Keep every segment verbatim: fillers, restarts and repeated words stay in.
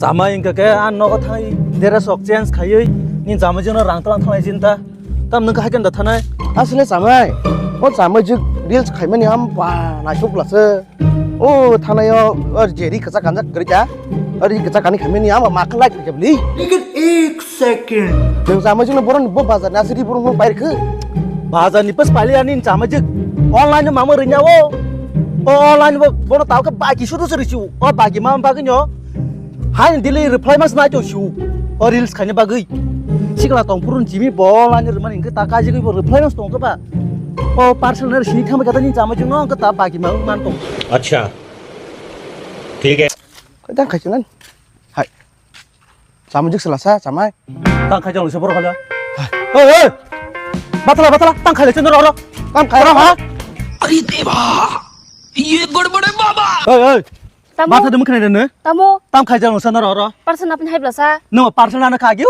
Chamai hingka khe ang nogo thangwi dress rok change khaiwi ni chamai jwkno rang tlang thanglai sinta. Tam nung khe haikhe da thanai. Asle chamai. O chamai jwk reels khaimani ham ba naisuk lase. O thanaio o jeri kacha kanjak kwrwi kha. Ari kacha kani khaimani ham ma khlai kha bli. Lekin ek second. Nung chamai jwkno boroni bo bazar ni asiri borok no pai rikhu. Bazar ni pas pali ani chamai jwk. Online ma ma rinya o. O online bo bono tau khe baki sudu suri chu. O baki ma bagwi no. Haini daily reply mas nai to shu. O reels khaina bagwi. Sikla tong purun jimi bol ani rwmani hwnkhe ta kajigwi bo reply mas tong khe ba. O parcel ner sini thangba kata ni chamai jwkno hwnkhe ta bagi ma man tong. Acha. Thik hai. Koi tang khai chwlan. Hai. Chamai jwk sela sa chamai. Tang khai chwlan se borok hala. Oi oi. Batala batala tang khai le chwlan ro ro. Tang khai ro ha. अरे देवा, ये गड़बड़ है बाबा। Oi oi. Tamo. Batha de mukhe ne. Tamo. Tam khai jang sa na ro ro. Parcel na pin hai blasa. No parcel na kha giu.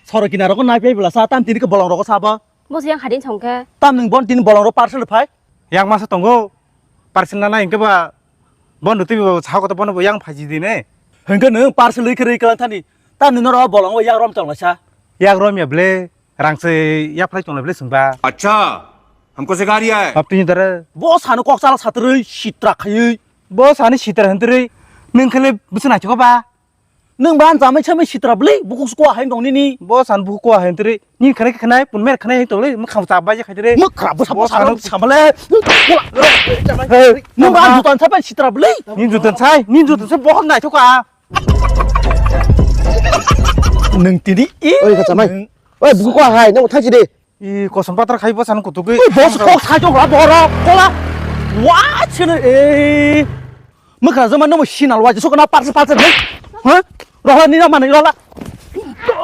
Soro kina ro ko na pai blasa tam tini ke bolong ro ko sabo. Bos yang hadin chong khe. Tam ning bon tini bolong ro parcel phai. Yang masa tongo. Parcel na na hingke ba. Bon ruti bo sa ko to bon bo yang phaji di ne. Hingke nung parcel rikhe rikhe lang thani. Tam ni no ro bolong bo yang rom chong la sa. Yang rom ya ble. Rang se ya phai chong la ble sungba. अच्छा, हमको सिखा रिया है। Baptini dare. Bo sano kok chala satrui sitra khayui. Bo sani sitra hantri. Nung khale bisi na choko ba. Nung ban jamai chamai sitra bli bukuk sukwa hai dong nini. Bo san bukuk kwa hai tiri. Ni khanai khanai pun mer khanai hai tole muk kham chap bai khai tiri. Muk khra bo sabo sano samale. Hey, nung ban jutan sabai sitra bli. Ni jutan sai, ni jutan sai bo nai thoka. Nung tini i. Oi ka chamai. Oi bukuk kwa hai nang thai chide. I kosom patra khai bwsano kutukwi. Ui, boss kok sai jok la boro kola. Wa chene e. Mukra joma nomo sinal wa jisuk na parcel parcel ni. Ha? Rohla ni na mani rohla.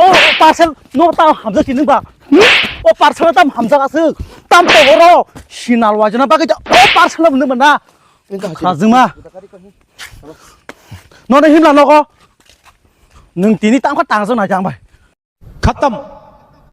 O parcel no ta hamja sini ba. O parcel tam hamja asuk. Tam to boro sinal wa jona bagai o parcel no mana. Khajima. No ne himla nogo. Nung tini tam kha tang jona jang bai. खत्म।